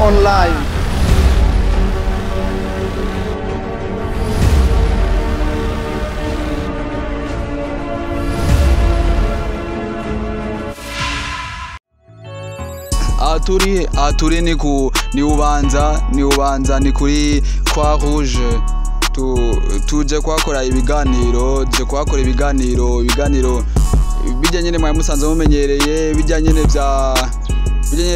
Online. Aturi ni ku ni ubanza ni kuri Croix Rouge tuje kwakora ibiganiro, tuje kwakora ibiganiro bijya nyene mwa musanze mumenyereye, bijya nyene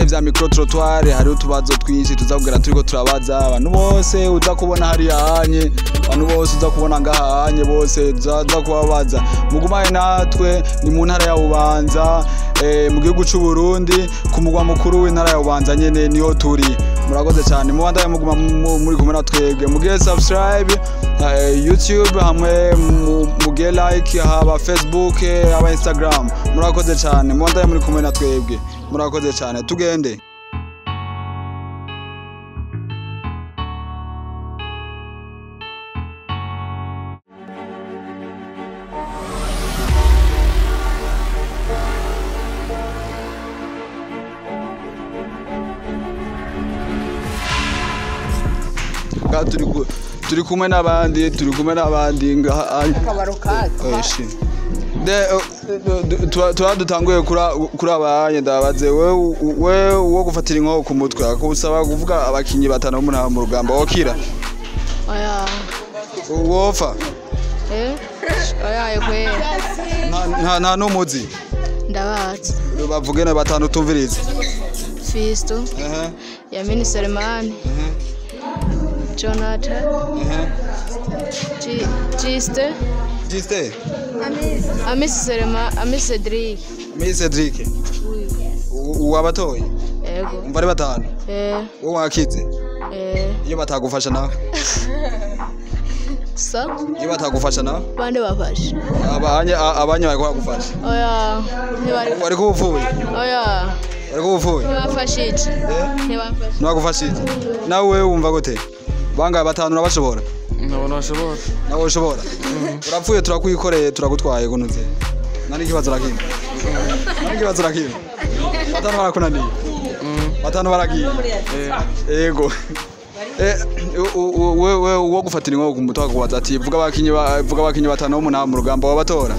vya micro trottoir. Hari utubazo twinshi tuzakugera turiko turabaza abantu bose uza kubona hari hanye, abantu bose uza kubona ngahanye, bose tuza kubabaza. Mugumaye natwe ni mu ntara ya Bubanza, mu gihugu c'u Burundi, ku mugwa mukuru w'intara ya Bubanza nyene niho turi. Murakoze cyane, mubandaye muguma muri kumwe natwebwe, mugiye subscribe YouTube hamwe mugiye like, haba Facebook haba Instagram. Murakoze cyane, mubandaye muri kumwe natwebwe, murakoze cyane, tugende. Turi kumwe n'abandi, tuba dutanguye kuri abanye. Ndabaze we wo gufatira inko ku mutwe akusaba kuvuga abakinyi batanu bo mu rugamba, wokira? Oya. Wofa? Oya kwe. Nta numuzi? Ndabazi. Bavuge na batanu tumvirize. Fisto. Yamini Selemani. Jonathan. Giste. Giste. Amis Selema, Amis Cedric. Amis Cedric. Uwabatoye? Yego. Umva ari batanu? Eh. Wowe wakize? Eh. Iyo batagufasha nawe? Sa? Iyo batagufasha nawe? Bande bafasha. Abanye bari kugufasha. Oya, ntibari. Wari kuvuye? Oya. Wari kuvuye? Ntibafashije. Ntibafashije. Ntibagufashije. Nawe wumva gute? Bangaye batanu urabashobora? Ndabona bashobora. Nawe ushobora? Urapfuye turakwikoreye, turagutwaye kunuze. Nani ikibazo rakimwe? Nani ikibazo rakimwe? Batanu barakunaniye. Batanu baragiye. Yego. Wewe wo gufatira inko ku mutwe kubaza ati vuga abakinyi batanu bo mu rugamba wabatora?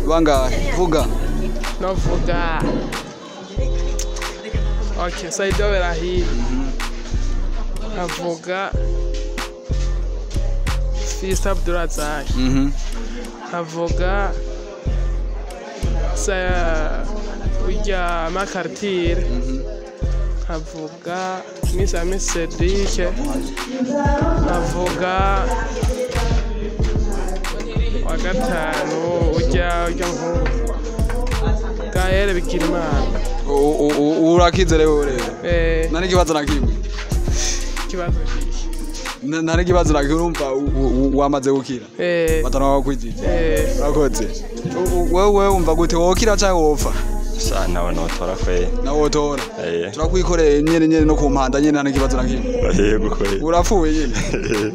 Bangahe? Vuga. Navuga. Okay, Saido Berahino. Avuga Fista Abdurazak. Avuga sa ujya Makartir. Avuga Miss Amis Cedric. Avuga wa gatanu ujya nko Gaël Bigirimana. Urakize rero. Nani kibazo nakimwe? Kibazo nari kibazo nakirumva wamaze gukira. Batanu bakwijije. Urakoze. Wewe wumva gute, wokira cyangwa wopfa? Sha nawe notora kwe. Nawe wotora. Turakwikoreye nyene no kumpanda nyene nta kibazo nakimwe. Yego kwe. Urapfuye nyene.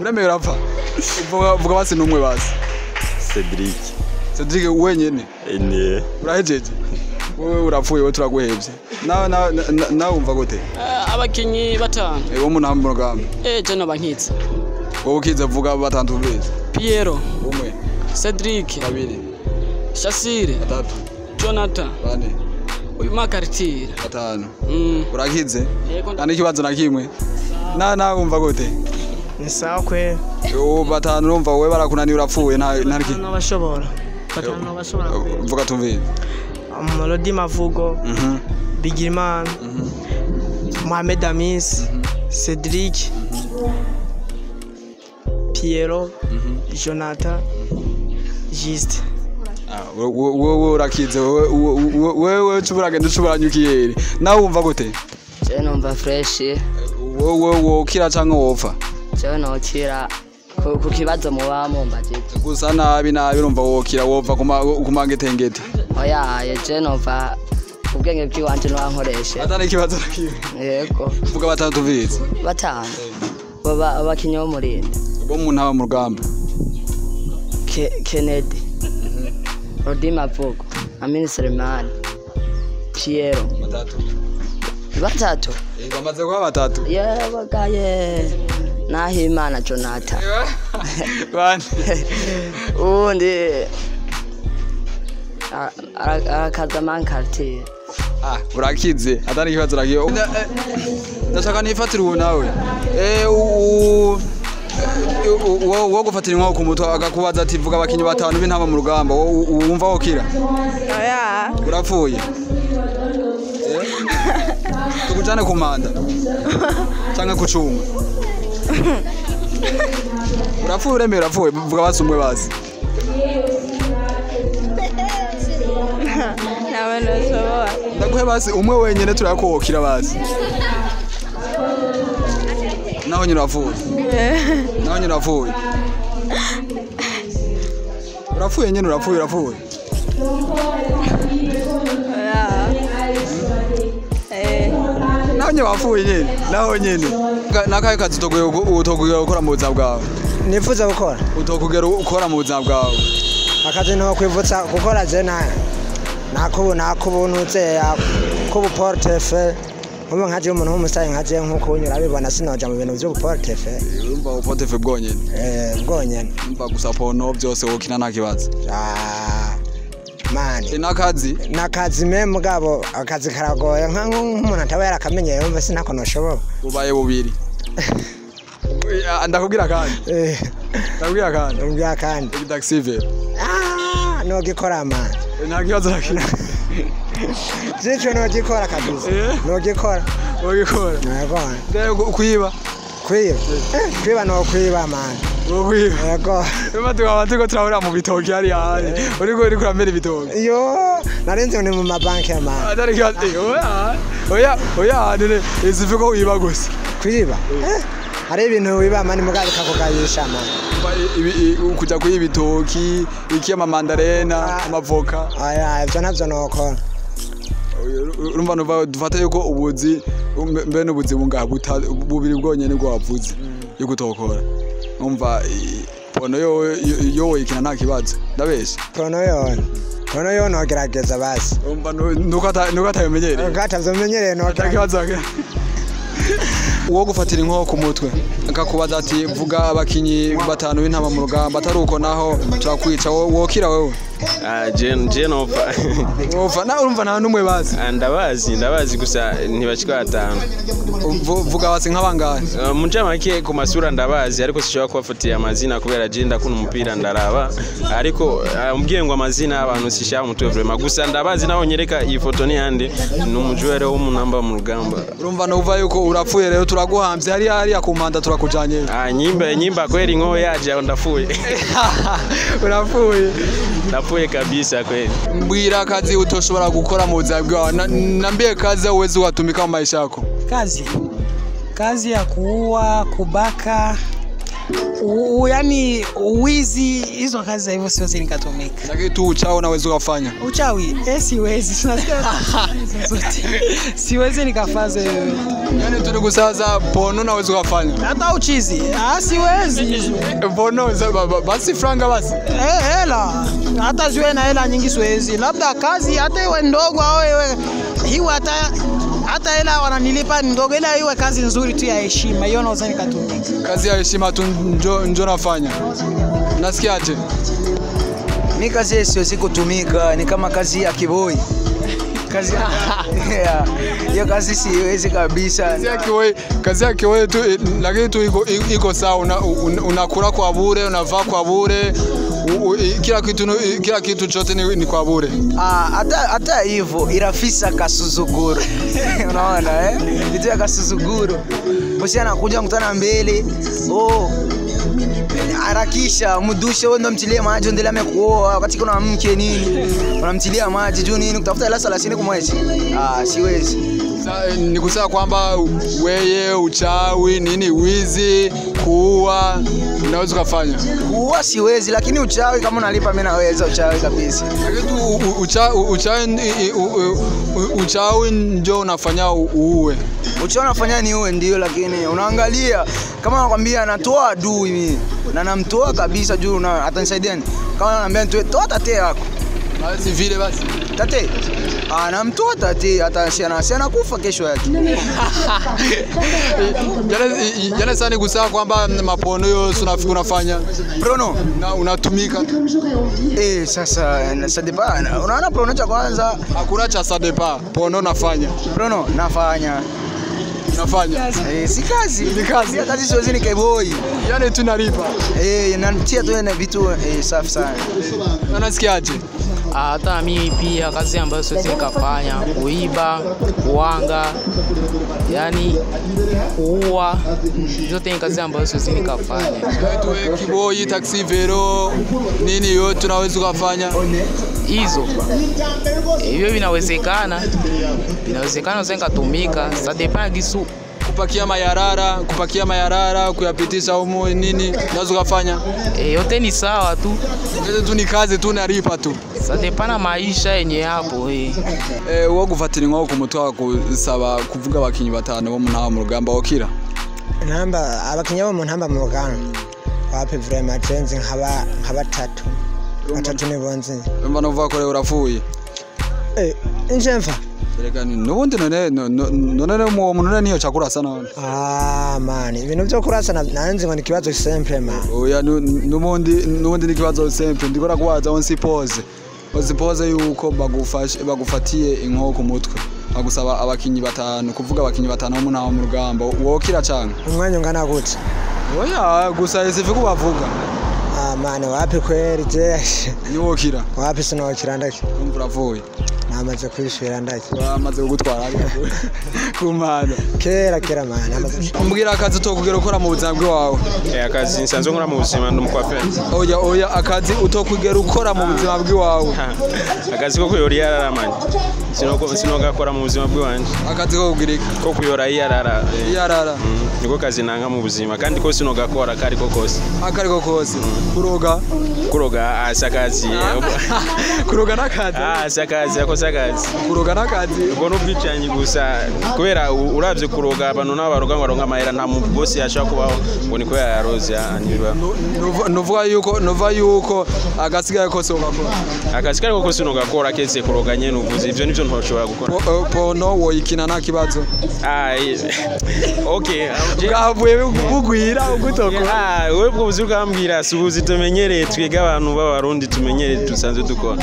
Uremeye urapfa. Vuga basi numwe basi. Cedric. Cedric wenyene. Ni. Urahejeje. Wewe urapfuye, wewe turaguhevye. Nawe wumva gute? Abakinyi batanu. Bo mu ntamba mu rugamba. Je no bankitse. Wowe ukize vuga batanu tumvirize. Piero. Umwe. Cedric. Babiri. Shasire. Batatu. Jonathan. Bane. Uyu Makartira. Batanu. Urakize? Nta n'ikibazo na kimwe. Na wumva gute? Ni sawa kwe. Batanu urumva wowe barakunaniye urapfuye nta nta Nabashobora. Batanu nabashobora. Vuga tumvirize. Melody Mavugo, Bigirimana, Mohamed Amis, Cedric, Piero, Jonathan, Juste. Wewe urakize, wewe ucubura ucuburanyukiyeri. Nawe wumva gute? Je numva fresh. Wewe wokira canke wopfa? Je nokira ku kibazo muba mumbajije. Gusa nabi urumva wokira wopfa kumangetengete. Oya, je numva ubwenge bw'iwanje nwankoreshe. Atari ikibazo nakimwe. Yego. Vuga batanu tuvize. Batanu. Baba abakinyi bo murinde. Bo mu ntaba mu rugamba. Kennedy. Rodi Mavugo, Amini Selemani, Piero. Batatu. Batatu. Bamaze kuba batatu. Yewe gaye Nahimana Jonathan. Bane. Uwundi arakaza mankartier. Ah, urakize atari ikibazo urakiye. Ndashaka nifatire ubu nawe. Wo gufatira inko ku mutwe akakubaza ati vuga abakinyi batanu b'intama mu rugamba, wumva wokira? Oya. Urapfuye. Tukujane ku manda canke ku cuma. Urapfuye, uremeye, urapfuye, vuga basi umwe basi. Ntawe nashobora. Ndaguhe basi umwe wenyene turakokira basi. Naho nyine urapfuye. Naho nyine urapfuye. Urapfuye nyine, urapfuye, urapfuye. Oya. Naho nyine wapfuye nyine, naho nyine. Nakahe kazi utokugera gukora mu buzima bwawe? Nifuza gukora. Utokugera ukora mu buzima bwawe. Akazi nto kwivutsa gukora je na nakubunutse kubu portefe. Ubu nkaje umuntu w'umusayi nkaje nkuko unyura abibona sinoja mu bintu by'ubuportefe. Urumva uportefe bwonyene. Bwonyene. Urumva gusa pono byose wokina nta kibazo. Ah, mani. Nakazi? Nakazi me mugabo akazi karagoye nka nk'umuntu ataba yarakamenyeye yumva sinako noshobora. Ubaye bubiri. Ndakubwira kandi. Ndakubwira kandi. Ndakubwira kandi. Taxi. Ah, no gikora mani. Nta kibazo nakina. Zicho no gikora kabisa. No gikora. Ogikora. Yego. Ndego kuiba. Kwiba. Kwiba no kwiba mani. Kwiba. Yego. Urumva turiko turahurira mu bitoki hariya hanze. Uriko uramera ibitoki. Yo, narenze ni mu mabanki ya mani. Atari kibazo. Oya. Oya, oya nene izivuga ko wiba gusa. Kwiba. Hari ibintu wiba mani mugabe kakugayisha mani. Kuja kuyiba ibitoki, iki amamandarena, amavoka. Oya, ivyo navyo nokora. Urumva nuva dufate yuko ubuzi mbe n'ubuzi bungaha bubiri bwonyene bwo wavuze yo gutokora. Umva pono yo ikina nta kibazo. Ndabesha. Pono yo. Pono yo nogerageza basi. Umva nuko atabimenyereye. Nuko atabimenyereye no kibazo. Uwo gufatira inko ku mutwe akakubaza ati vuga abakinyi batanu b'intama mu rugamba atari uko naho turakwica, wokira wewe? Je nopfa. Wopfa na urumva nta numwe bazi. Ndabazi gusa ntibashika batanu. Vuga basi nk'abangahe? Mu ncamake ku masura ndabazi ariko sishobora kubafatira amazina kubera je ndakunda umupira ndaraba ariko umbwiye ngo amazina y'abantu sishaka umutwe vraiment gusa ndabazi naho nyereka iyi foto ni yande ni umujwere w'umunamba mu rugamba. Urumva nuva yuko urapfuye rero turaguhamvye hariya hariya ku mpanda turakujanye. Nyimba kweli nko yaje aho ndafuye. Urapfuye. Ndapfuye kabisa kweli. Mbwira kazi utoshobora gukora mu buzima bwawe. Nambie kazi uwezi watumika mu maisha yako. Kazi ya kuua, kubaka, yani uwizi, hizo kazi za hivyo siwezi nikatumika. Lakini tu uchawi unaweza ukafanya? Uchawi? Siwezi. Zote. Siwezi nikafaza hiyo. Yani tuli kusaza pono unaweza ukafanya? Hata uchizi. Siwezi. Pono basi franga basi. Hela. Hata ziwe na hela nyingi siwezi. Labda kazi hata iwe ndogo au iwe hiyo hata hela wananilipa ndogo ila iwe kazi nzuri tu ya heshima, hiyo naweza nikatumika. Kazi ya heshima tu njo nafanya. Nasikiaje? Mimi kazi siwezi kutumika, ni kama kazi ya kiboi. Kazi hiyo kazi siwezi kabisa. Kazi ya kiboi tu lakini tu iko sawa, unakula kwa bure, unavaa kwa bure. Kila kitu chote ni kwa bure. Hata hivyo irafisa kasuzuguru. Unaona Vitu ya kasuzuguru. Bosi anakuja mkutana mbele. Oh. Harakisha mdushe wewe ndo mtilie maji ndio amekuoa wakati kuna mke nini. Unamtilia maji juu nini kutafuta hela 30 kwa mwezi. Siwezi. Ni kusema kwamba weye uchawi nini wizi kuua unaweza kufanya? Kuua siwezi lakini uchawi kama unalipa mimi naweza uchawi kabisa. Lakini uchawi ndio unafanya uue. Uchawi unafanya ni uwe ndio, lakini unaangalia kama anakuambia natoa adui mimi na namtoa kabisa juu atanisaidia nini? Kama ananiambia nitoe toa tate yako. Basi vile basi. Tate. Anamtoa tate atasiana siana kufa kesho yake. Jana sana kusema kwamba mapono yose unafanya. Prono na unatumika. Sasa ça dépend. Unaona prono cha kwanza hakuna cha ça dépend. Pono nafanya. Prono nafanya. Nafanya. Si kazi. Ni kazi. Kazi siwezi ni keboi. Yaani tunalipa. Inanitia tu na vitu safi sana. Unasikiaje? Hata mimi pia kazi ambayo siwezi nikafanya, kuiba, kuanga, yani kuua, zote ni kazi ambazo siwezi nikafanya. Wewe kiboi, taxi vero, nini yote unaweza kufanya? Hizo. Hiyo vinawezekana. Vinawezekana unaweza nikatumika, ça dépend gisu kupakia mayarara, kuyapitisha humu nini, unaweza kufanya? Yote ni sawa tu. Yote tu ni kazi tu nalipa tu. Ça dépend na maisha yenye hapo. Wo gufatira inko ku mutwe kusaba kuvuga abakinyi batanu bo mu mu rugamba okira. Namba abakinyi bo mu ntamba mu rugamba. Wapi vraiment cenzi nkaba batatu. Batatu ni bonzi. Umva no vuga ko urafuye. Injemfa. Reka nubundi none none mu none niyo chakurasa none. Man, ibintu byo kurasa nanzi ngo ni kibazo simple man. Oya nubundi ni kibazo simple ndikora kubaza on suppose. Suppose yuko bagufatiye inko ku mutwe. Bagusaba abakinyi batanu kuvuga abakinyi batanu mu ntaho mu rugamba wokira cyane. Umwanya ungana gute? Oya gusa isifi kubavuga. Man wapi kweli je? Ni wokira. Wapi sinokira ndaki. Umva uravuye. Namaze kwishura ndaki. Bamaze kugutwara kumana. Kera mana. Umbwira akazi utokugera ukora mu buzima bwawe. Akazi nsanzwe nkora mu buzima ndi umukwaferi. Oya akazi utokugera ukora mu buzima bwawe. Akazi ko kuyora iyarara man. Sinogakora mu buzima bwanje. Akazi ko kugirika. Ko kuyora iyarara. Iyarara. Niko kazi nanga mu buzima kandi ko sinogakora kariko kose. Akariko kose. Kuroga. Kuroga asakazi. Kuroga nakazi. Asakazi akosakazi. Kuroga nakazi. Ubwo n'ubwicanyi gusa kubera uravye kuroga abantu nabo baroga ngo baronka amahera nta mu boss yashaka kubaho ngo niko yaroze anyura. Nova yuko agasigaye kose ugakora. Agasigaye kose unogakora kese kuroga nyene uvuze ivyo nivyo ntoshobora gukora. Pono woyikina nta kibazo. Okay. Bwavuye bugwira ugutoko. Wewe bwo buzi ukambwira subuzi tumenyereye twega abantu b'abarundi tumenyereye dusanzwe dukora.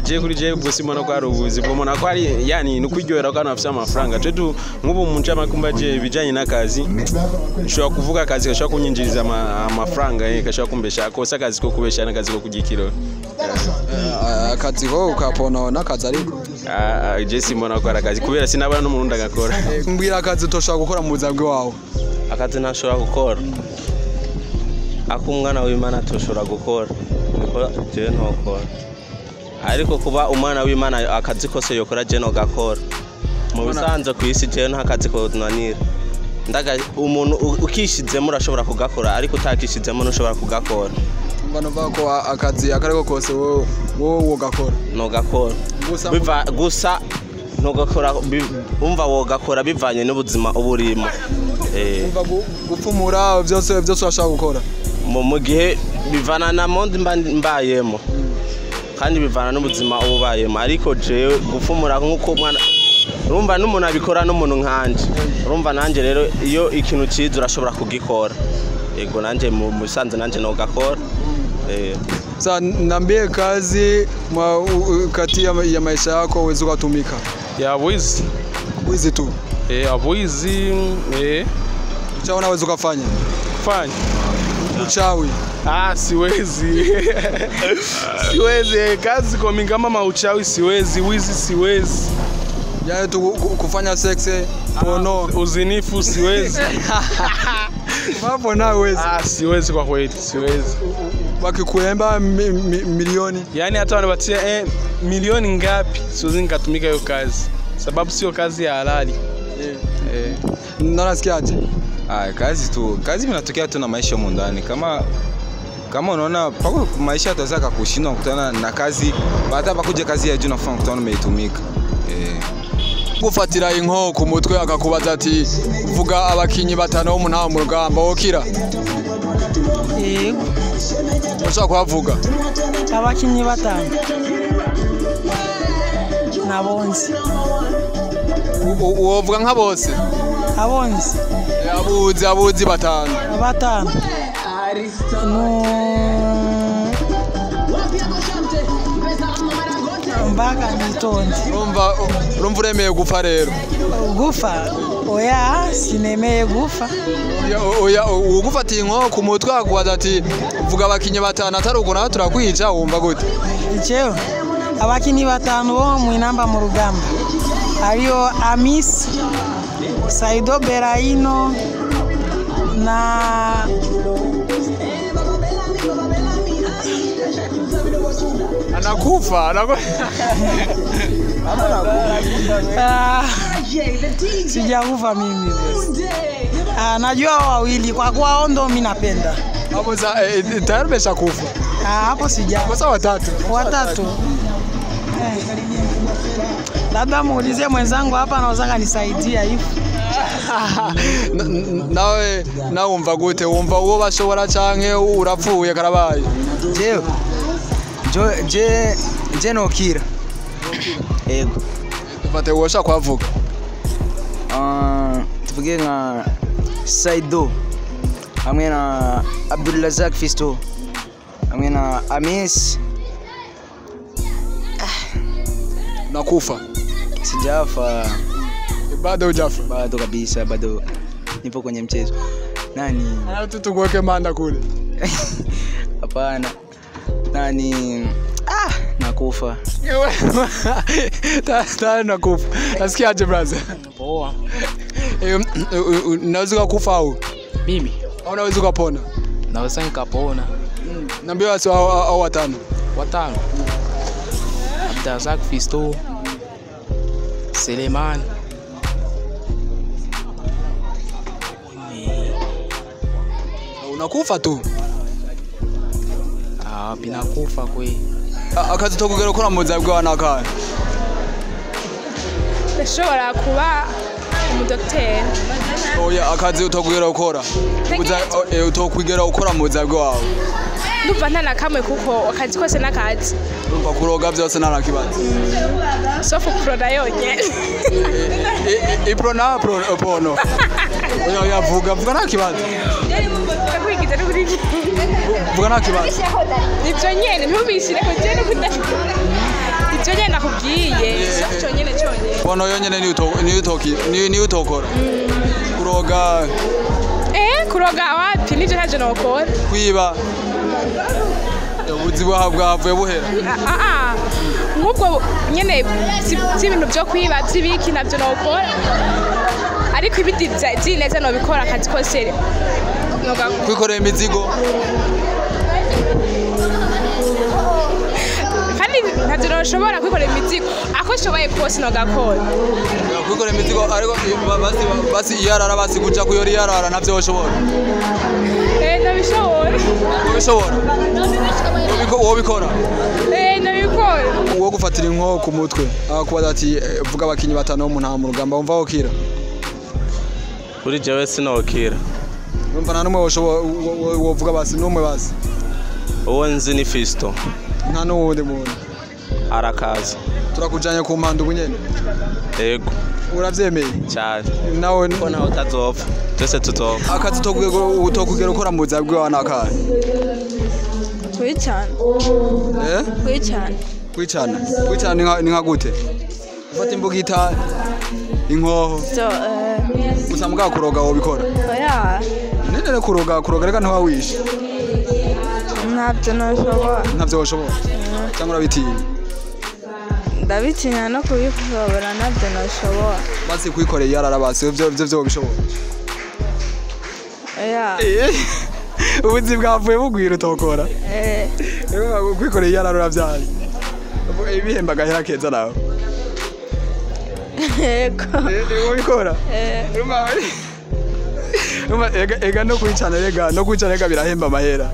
Je kuri je ubwo simona ko ari ubuzi bwo mona ko ari yani nukuryohera ko abantu bafite amafaranga. Twe tu nk'ubu mu ncamakumba je bijanye n'akazi nshobora kuvuga akazi gashobora kunyinjiriza amafaranga gashobora kumbesha kosa akazi ko kubesha n'akazi ko kugikiro. Akazi ko ukapona n'akazi ariko. Je simona ko ari akazi kubera sinabana n'umurundi agakora. Mbwira akazi utoshobora gukora mu buzima bwawe. Akazi ntashobora gukora. Ako umwana w'Imana atoshobora gukora niko je ntokora. Ariko kuba umwana w'Imana akazi kose yokora je nogakora. Mu bisanzwe ku isi je nta kazi konanira. Ndaga umuntu ukishizemo urashobora kugakora ariko utakishizemo ntushobora kugakora. Mbano ko akazi akariko kose wowe wogakora. Nogakora. Gusa nogakora umva wogakora bivanye n'ubuzima uburimo. Umva gupfumura byose urashaka gukora. Mu gihe bivana na monde mbayemo. Kandi bivana n'ubuzima ububayemo ariko jewe gupfumura nkuko mwana urumva n'umuntu abikora n'umuntu nkanje. Urumva nanje rero iyo ikintu ciza urashobora kugikora. Yego nanje mu bisanzwe nanje nogakora. Sasa niambie kazi kati ya maisha yako uweze kutumika. Ya wizi. Wizi tu. Wizi Uchawi unaweza kufanya? Fanya. Uchawi. Siwezi. Siwezi kazi kwa mingi kama mauchawi siwezi, wizi siwezi. Yaani tu kufanya sex pono, uzinifu siwezi. Mambo na uwezi. Siwezi kwa kweli, siwezi. Wakikuemba milioni. Yaani hata wanipatie milioni ngapi siwezi nikatumika hiyo kazi. Sababu sio kazi ya halali. Nasikiaje? Kazi tu, kazi inatokea tu na maisha humu ndani. Kama unaona pako maisha yataweza kukushinda kukutana na kazi, baada pakuja kazi ya juu nafaa kukutana umeitumika. Gufatira inko ku mutwe akakubaza ati vuga abakinyi batanu bo mu rugamba wokira. Yego. Ushaka kuhavuga? Abakinyi batanu. Nabonzi. Uwovuga nka bose? Abonzi. Abuzi batanu. Batanu. Mpaka nitonde. Urumva uremeye gupfa rero? Gufa? Oya, sinemeye gufa. Oya, ugufatiye inko ku mutwe akubaza ati vuga abakinyi batanu atari uko nawe turakwica, wumva gute? Jewe abakinyi batanu bo mu Inamba mu Rugamba hariyo Amis, Saido Beraino na anakufa. Sijakufa mimi. Najua wawili kwa kuwa ndo mimi napenda. Hapo tayari umeshakufa. Hapo sijakufa. Sasa watatu. Labda muulize mwenzangu hapa anaweza kanisaidia hivi. Nawe nawe umva gute? Wumva uwo bashobora canke urapfuye karabaye? Jewe je nokira. Yego. Tufate uwo ushaka kwavuga. Tuvuge nka Saido hamwe na Abdulrazak Fisto hamwe na Amis. Nakufa? Sijafa. Bado hujafa? Bado kabisa, bado nipo kwenye mchezo. Nani? Tu tukuweke manda kule. Hapana. Nani? Nakufa. Tayari nakufa. Nasikia aje brother? Poa. Unaweza kufa au? Mimi? Au unaweza kupona? Naweza nikapona. Niambie wasi au watano. Watano. Abdulrazak Fisto, Seleman, Unakufa tu? Binakufa kwe. Akazi tokugera ukora mu buzima bwawe nakahe? Ndashobora kuba umudokiteri. Oya, akazi utokugera ukora. Utokugera ukora mu buzima bwawe. Ndumva nta na kamwe kuko akazi kose nakazi. Urumva kuroga byose nta nakibazo. Sofu kuroga yonyene. Ipro na pono. Oya, vuga nta kibazo. Vuga nta kibazo. Ivyo nyene ntubishire ko je n'ukunda. Ivyo nyene nakubwiye, sofu cyonyene cyonyene. Pono yonyene ni utokora. Kuroga. Kuroga wapi nivyo ntavyo nokora. Kwiba. Ubuzi bwavuye buhera. Nk'ubwo nyene si ibintu byo kwiba by'ibiki navyo nokora. Ariko ibindi byineza nobikora akazi kose. Kwikorera imizigo. Kandi ntavyo noshobora kwikorera imizigo. Ako nshoboye kose nogakora. Kwikorera imizigo ariko basi iyarara basi guca kuyora iyarara navyo woshobora. Nabishobora. Ubishobora? Wobikora? Nabikora. Uwo gufatira inko ku mutwe akubaza ati vuga abakinyi batanu mu nta mu rugamba wumva wokira? Kuri jewe sinokira. Urumva nta numwe woshobora wovuga basi numwe basi. Uwo nzi ni Fisto. Nta n'uwundi muntu. Arakaza. Turakujanye ku mpanda ubu nyene. Yego. Uravyemeye? Cyane. Nawe ko nawe utazopfa. Twese tuzopfa. Akazi utokugera ukora mu buzima bwawe nakahe? Kwicana. Kwicana. Kwicana. Kwicana ni nka gute? Ufata imbugita inkoho. Gusa mbwa kuroga wobikora? Oya. Nene kuroga reka ntiwawishe. Ntabyo nashobora. Ntabyo washobora. Cyangwa urabitinya? Ndabitinya no kubishobora ntabyo nashobora. Basi kwikorera yarara basi ivyo bishobora. Oya. Ubuzi bwavuye bugwira utokora. Kwikorera yarara uravyaye. Ibihemba gahera keza nawe. Yego. Ubikora? Ega no kwicana rega no kwicana rega birahemba amahera.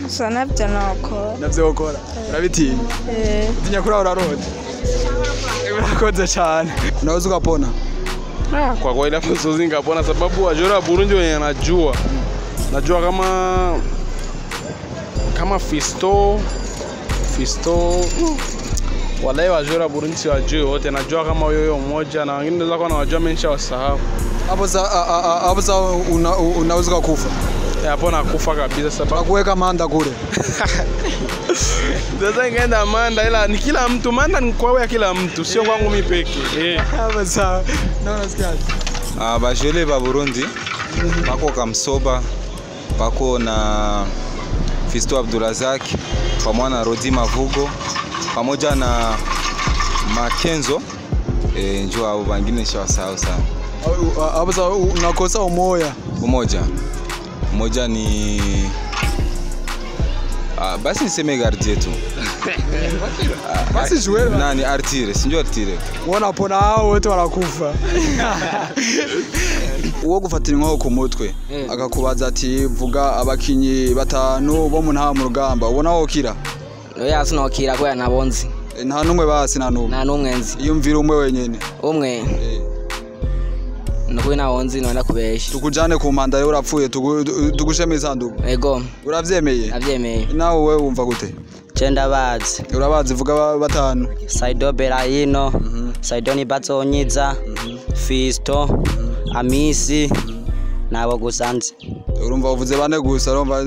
Gusa nabyo nokora. Nabyo ukora. Urabitinya? Utinya kuri urarota. Urakoze cyane. Unaweza ukapona? Kwa kawaida siwezi nikapona sababu wajora wa Burundi wenye najua. Najua kama Fisto Wallahi wajura Burundi siwajui wote, najua kama huyo mmoja na wengine naweza kuwa nawajua mimi nishawasahau. Hapo sa hapo sa unaweza kufa. Hapo nakufa kabisa sababu kuweka manda kule. Sasa ingeenda manda, ila ni kila mtu manda ni kwa ya kila mtu, sio kwangu mimi peke. Hapo sawa. Naona sikia. Bajole ba Burundi bako Kamsoba, bako na Fisto Abdulrazak pamoja na Rodi Mavugo pamoja na Makenzo, njoo hao wengine nishawasahau sana. Hapo sawa, unakosa umoja. Umoja ni basi niseme gardien tu. Basi jouer nani Artire, sinjo Artire. Wanapona hao wote wanakufa. Uwo gufatira inkoho ku mutwe akakubaza ati vuga abakinyi batanu bo mu ntara mu rugamba, ubona wokira? Oya, sinokira kubera ntabonzi. Nta numwe basi, nta numwe. Nta numwe nzi. Iyumvira umwe wenyene. Umwe. Nukubi ntabonzi nonda kubesha. Tukujane ku manda rero urapfuye, tugusheme isanduku. Ego. Uravyemeye? Navyemeye. Nawe wewe wumva gute? Je ndabazi. Urabazi, vuga batanu. Saido Berahino, Saido Nibazonyiza, Fisto, Amisi, nabo gusa nzi. Urumva uvuze bane gusa, urumva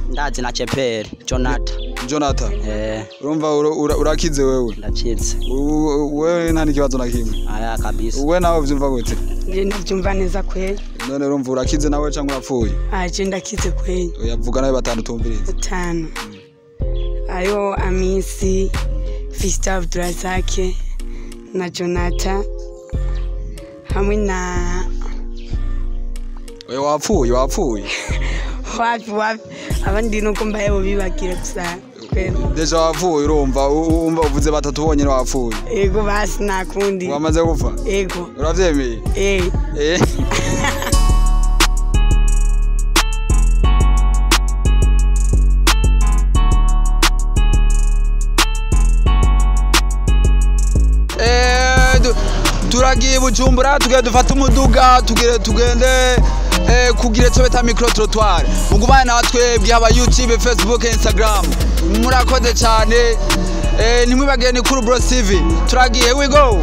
ndazi na Cheperi, Jonathan. Urumva urakize wewe? Ndakize. Wewe nta n'ikibazo na kimwe. Aya kabisa. Wewe nawe uvyumva gute? Nje ndavyumva neza kweli. None urumva urakize nawe cyangwa urapfuye? Je ndakize kweli. Uyavuga nawe batanu tumvirize. Batanu. Ayo Amisi, Fisto Abdulrazak na Jonathan hamwe na Oya wapfuye. Wapi abandi nuko mbaye bibagira gusa. Deja wapfuye, urumva uvuze batatu bonyene wapfuye. Ego basi nakundi. Wamaze gupfa? Ego. Uravyemeye? Eh. Turagiye Bujumbura, tugiye dufata umuduga, tugende kugira icyo bita micro trottoir. Mugumane natwe byaba YouTube, Facebook, Instagram. Murakoze cyane. Ntimwibagire ni kuri Bro TV. Turagiye, we go.